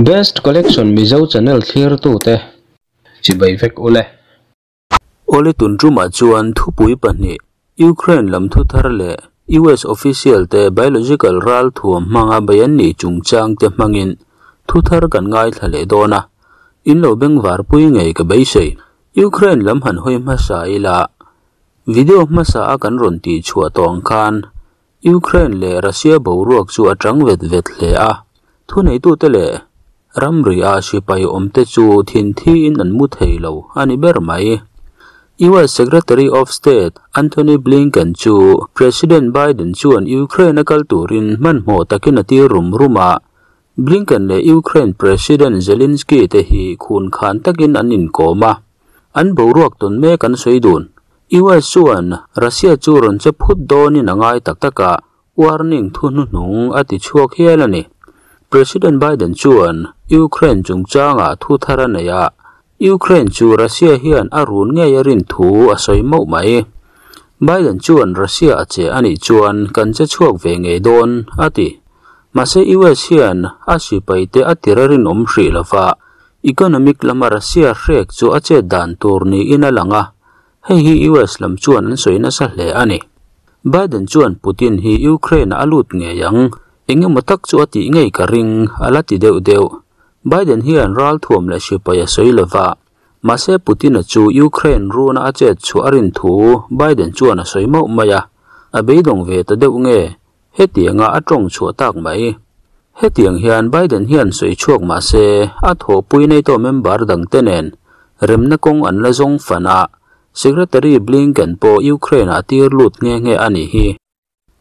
Best Collection Mizo channel thlirtute chibai vek ule. Awle tun tumah chuan thupui pahnih Ukraine lam thu thar leh US official te biological ral thuam hmanga bei an nih chungchang te hmangin thu thar kan ngaithla leh dawn a, in lo bengvar pui ngei ka beisei. Ukraine lam han hawi hmasa ila video hmasa a kan rawn tih chhuah tawh ang khan Ukraine leh Russia boruak chu a tang vet vet hle a, thuneitute leh ramri ah sipai awmte chu thinthi in an mu thei lo a ni ber mai. US Secretary of State Antony Blinken chu President Biden chuan Ukraine a kal turin hmanhmawh takin a tir rum rum a, Blinken leh Ukraine President Zelensky te hi khun khan takin an inkawm a, an boruak tawn mek an sawi dun. US chuan Russia chu rawn che phut dawnin a ngai tak tak a, warning thu hnuhnung a ti chhuak hial a ni. President Biden chuan Ukraine chungchangah thu thar a nei a, Ukraine chu Russia hian a run ngei a rin thu a sawi mauh mai. Biden chuan Russia a che a nih chuan kan che chhuak ve ngei dawn, a ti. Mahse US hian a sipaite a tir a rinawm hrih lova, economic lama Russia hrek chu a chet dan tur niin a lang a, hei hi US lam chuan an sawi nasa hle a ni. Biden chuan Putin hi Ukraine ah a lut ngei ang, engemaw tak chu a tih ngei ka ring, a la ti deuh deuh. Biden hian ralthuam leh sipai a sawi lova, mahse Putin-a chu Ukraine runa a chet chhuah a rin thu Biden chuan a sawi mauh mai a, a beidawng ve ta deuh nge, hetianga a tawng chhuah tak mai. Hetiang hian Biden hian sawi chhuak mah se, a thawhpui NATO member dangte nen remna kawng an la zawng fan a, Secretary Blinken pawh Ukraine ah tir lut nghe nghe a nih hi.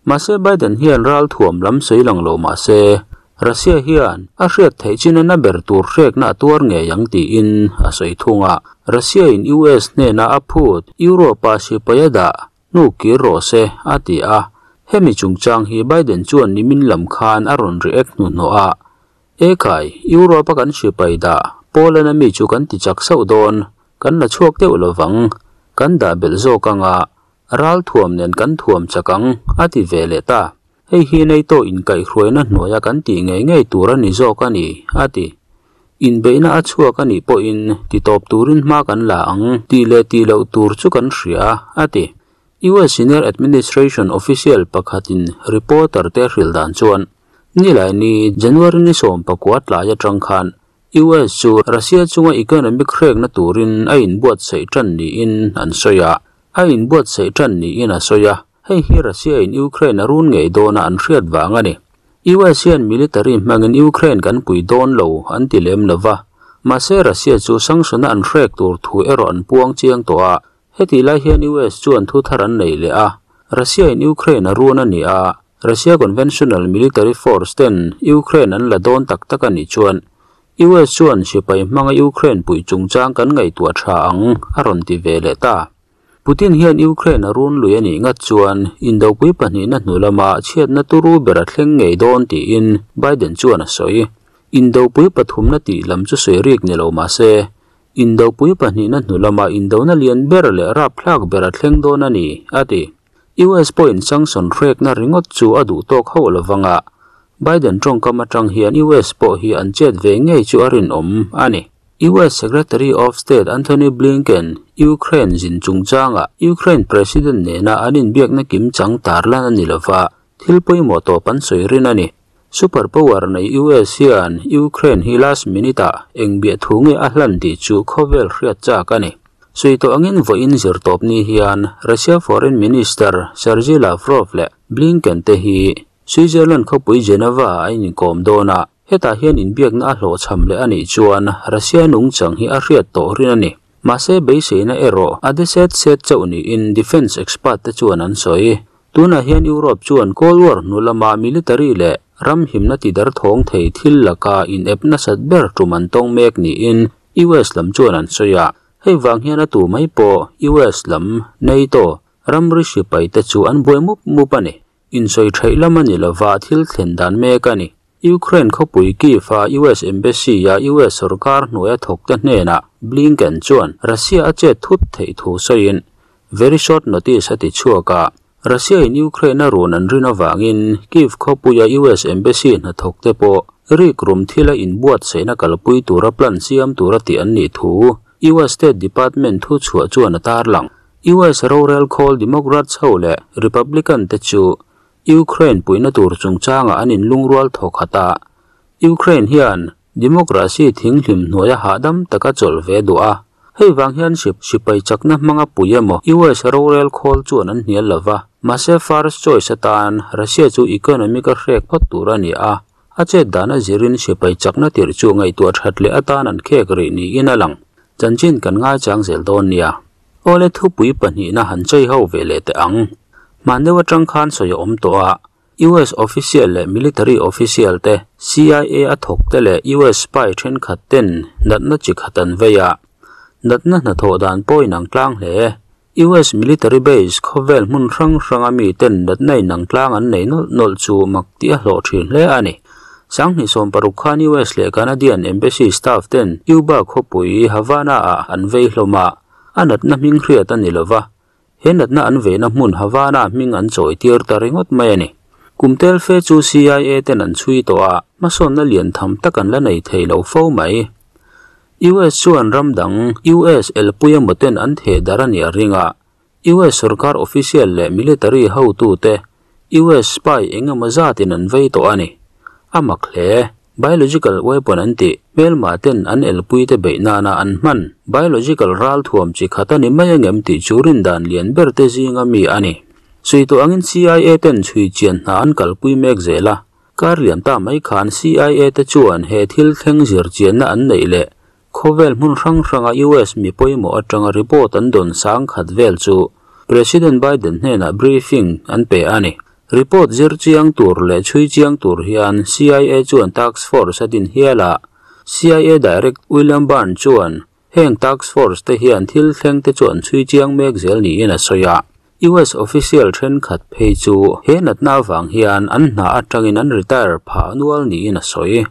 Mahse Biden hian ralthuam lam sawi lang lo mah se, Russia hian a hriat theih chin a na ber tur hrekna a tuar ngei ang tiin a sawi thung a, Russia in US hnena a phut Europe ah sipai a dah hnu kir rawh se a ti a, hemi chungchang hi Biden chuan nimin lam khan a rawn react hnuhnawh a, Ekhai, Europe a kan sipai dah Poland a mi chu kan ti chak sauh dawn, kan la chhuak deuh lovang, kan dah belh zawk anga ral thuam nen kan thuam chak ang, a ti ve leh ta. Hei hi NATO inkaihhruaina hnuaia kan tih ngei ngei tur a ni zawk a ni, a ti. Inbeihna a chhuak a nih pawhin titawp turin hma kan la ang tih leh tih loh tur chu kan hria, a ti. US Senior Administration official pakhatin reporter te hrilh dan chuan, Nilaini January ni 19 tlai atang khan US chu Russia chunga economic hrekna turin a inbuatsaih tan niin an sawi a, a inbuatsaih tan niin a sawi a, hei hi Russia in Ukraine a run ngei dawna an hriat vang a ni. US hian military hmangin Ukraine kan pui dawn lo an ti lem lova, mahse Russia chu sanction a an hrek tur thu erawh an puang chiang tawh a, Hetih lai hian US chuan thu thar an nei leh a, Russia in Ukraine a run a ni a, Russia conventional military force ten Ukraine an la dawn tak tak a nih chuan US chuan sipai hmanga Ukraine puih chungchang kan ngaihtuah tha ang a rawn ti ve leh ta. Putin hian Ukraine a run lui a nih ngat chuan indopui pahnihna hnu lama chhiatna turu ber a thleng ngei dawn tiin Biden chuan a sawi. Indopui pathumna tih lam chu sawi rik ni lo mahse Indopui pahnihna hnu lama indona lian ber leh rapthlak ber a thleng dawn a ni, a ti. US pawhin sanction hrekna ringawt chu a duh tawk hauh lovang a, Biden tawngkam atang hian US pawh hi an chet ve ngei chu a rinawm a ni. US Secretary of State Antony Blinken Ukraine zin chungchangah Ukraine President nena an inbiakna kimchang tarlan a ni lova, thil pawimawh tawp an sawi rin a ni. Super power nei US hian Ukraine hi last minute ah eng biah thu nge a hlan tih chu khawvel hriat chak a ni. Sawi tawh angin vawiin zirtawp ni hian Russia Foreign Minister Sergei Lavrov leh Blinken te hi Switzerland khawpui Geneva ah a inkawm dawn a, hetah hian inbiakna a hlawhchham leh a nih chuan Russia nungchang hi a hriat tawh rin a ni. Mahse beiseina erawh a de set set chauh niin defence expert te chuan an sawi. Tunah hian Europe chuan Cold War hnu lama military leh ram himna tidar thawng thei thil laka inep nasat ber tum an tawng mek niin US lam chuan an sawi a. Hei vang hian a tu mai pawh US lam, NATO, ramri sipai te chu an buai mup mup a ni. Insawi theih lam a ni lova thil thlen dan mek a ni. Ukraine khawpui Kyiv a US Embassy a US sorkar hnuaia thawkte hnenah Blinken chuan Russia a chet thut theih thu sawiin Very short notice a ti chhuak a, Russia in Ukraine a run an rin avangin Kyiv khawpuia US Embassy hnathawkte pawh Rikrum thila inbuatsaihna kalpui tura plan siam tura tih an nih thu US State Department thuchhuah chuan a tarlang. US rorel khawl Democrats ho leh Republican te chu Ukraine puihna tur chungchangah an inlungrual thawkhat a, Ukraine hian Democracy thinghlim hnuaia hahdam taka chawlh ve duh a, hei vang hian sipai chakna hmanga pui emaw US rorel khawl chuan an hnial lo va, mahse first choice atan Russia chu economic a hrek phawt tur a ni a, a chet dan a zirin sipai chakna tirh chu ngaihtuah that leh atan an khek rih niin a lang. Chanchin kan ngaichang zel dawn nia. Awle thupui pahnihna han chei ho ve leh teh ang. Hman deuh atang khan sawi a awm tawh a, US official leh military official te, CIA a thawk te leh US spy thenkhat ten natna chi khat an vei a. Natna hnathawh dan pawh inang tlang hle. US military base khawvel hmun hrang hranga mi ten natna inang tlang an nei nawlh nawlh chu mak tih a hlawh thin hle a ni. 2016 khan US leh Canadian embassy staff ten Cuba khawpui Havana ah an vei hlawm a, a natna hming hriat a ni lova, he natna an veina hmun Havana hming an chawi tir ta ringawt mai a ni. Kum tel fe chu CIA ten an chhui tawh a, hmasawnna lian tham tak an la nei thei lo fo mai. US chuan ram dang US elpui emaw ten an theh darh a nih a ring a, US sorkar official leh military hotute US spy eng emaw zatin an vei tawh a ni. A mak hle. Biological weapon an tih, hmelma ten an elpui te beih nana an hman biological ral thuam chi khat a ni mai angem tih chu rindan lian ber te zinga mi a ni. Sawi tawh angin CIA ten chhui chian hna an kalpui mek zel a, kar liam ta mai khan CIA te chuan he thil thleng zir chianna an neih leh Khawvel hmun hrang hranga US mi pawimawh atanga report an dawn sang khat vel chu President Biden hnenah briefing an pe a ni. Report zir chiang tur leh chhui chiang tur hian CIA chuan task force a din hial a. CIA Direct William Burns chuan heng task force te hian thil thleng te chu an chhui chiang mek zel niin a sawi a. US official thenkhat phei chu he natna avang hian an hna atangin an retire phah nual niin a sawi.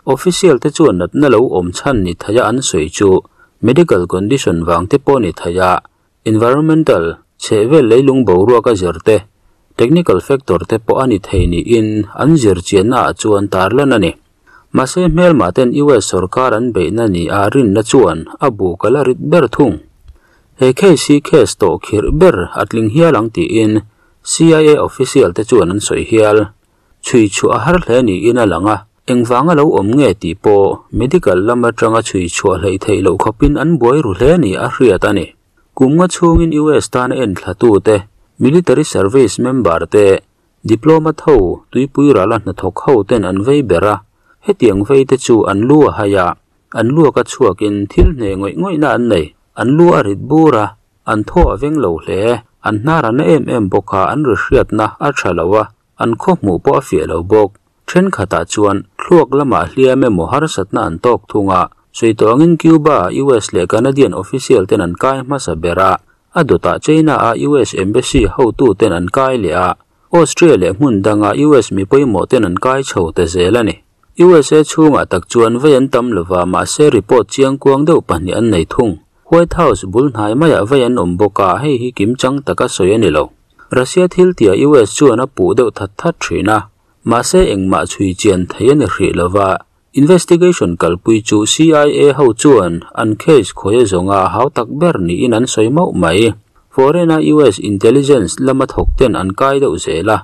Official te chuan natna lo awm chhan ni theia an sawi chu medical condition vang te pawh ni theia environmental, chhehvel leilung boruak a zir te, technical factor te pawh a ni thei niin an zir chianna ah chuan tarlan a ni. Mahse hmelmah ten US sorkar an beihna ni a rinna chuan a bu kal a rit ber thung. He case hi case tawh khirh ber a tling hial ang tiin CIA official te chuan an sawi hial. Chhui chhuah a har hle niin a lang a, engvanga lo awm nge tih pawh medical lam atanga chhui chhuah hleih theih loh khawpin an buai ru hle ni a hriat a ni. Kum nga chhungin US tana enthlatu te, military service member te, diplomat ho, tuipui rala hnathawk ho ten an vei ber a, hetiang vei te chu an lu a hai a, an luak a chhuakin thil hne ngawih ngawihna an nei, an lu a rit bur a, an thaw a veng lo hle, an hnar a na em em bawk a, an ri hriatna a tha lo a. An khaw hmuh pawh a fiah lo bawk. Thenkhatah chuan thluak lamah hliam emaw harsatna an tawk thung a, sawi tawh angin Cuba-a US leh Canadian official ten an kai hmasa ber a, a dawtah China-a US Embassy hotuten an kai leh a, Austria leh hmun danga US mi pawimawh ten an kai chho ta zel a ni. USA chhungah tak chuan vei an tam lova mahse report chiangkuang deuh pahnih an nei thung. White House bul hnai maiah vei an awm bawk a, hei hi kimchang taka sawi a ni lo. Russia thil tia US chuan a puh deuh that that thin a, mahse engmah chhui chian thei a ni hrih lova, investigation kalpui chu CIA ho chuan an case khawi a zawnga a hau tak ber niin an sawi mauh mai. Foreign a US intelligence lama thawk ten an kai deuh zel a,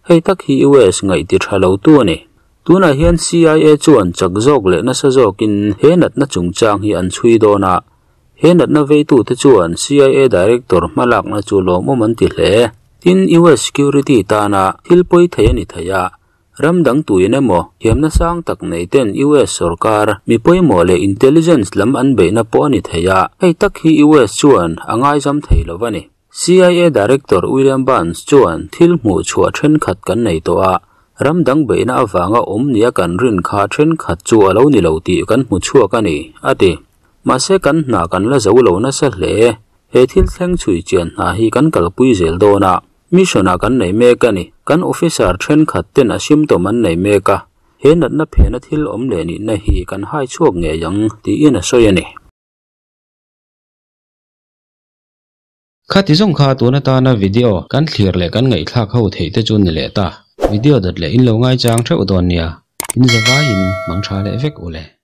hei tak hi US ngaih ti tha lo tu a ni. Tunah hian CIA chuan chak zawk leh nasa zawkin he natna chungchang hi an chhui dawn a, He natna veitute chuan CIA Director hmalakna chu lawmawm an ti hle. Tin, US security tana thil pawi thei a ni thei a, ram dang tuin emaw thiamna sang tak nei ten US sorkar mi pawimawh leh intelligence lam an beihna pawh a ni thei a, hei tak hi US chuan a ngaizam thei lo a ni. CIA Director William Burns chuan thil hmuh chhuah thenkhat kan nei tawh a, ram dang beihna avanga awm nia kan rin kha thenkhat chu a lo ni lo tih kan hmu chhuak a ni, a ti. Mahse kan hna kan la zo lo nasa hle. He thil thleng chhui chian hna hi kan kalpui zel dawn a, mission ah kan nei mek a ni. Kan officer thenkhat ten a symptom an nei mek a, he natna phena thil awm leh nihna hi kan hai chhuak ngei ang tiin a sawi a ni. Khati zawng kha tun atana video kan thlir leh kan ngaihthlak ho theih te chu ni leh ta. Video dawt leh in lo ngaichang theuh dawn nia. In zavaiin mangtha leh vek ule.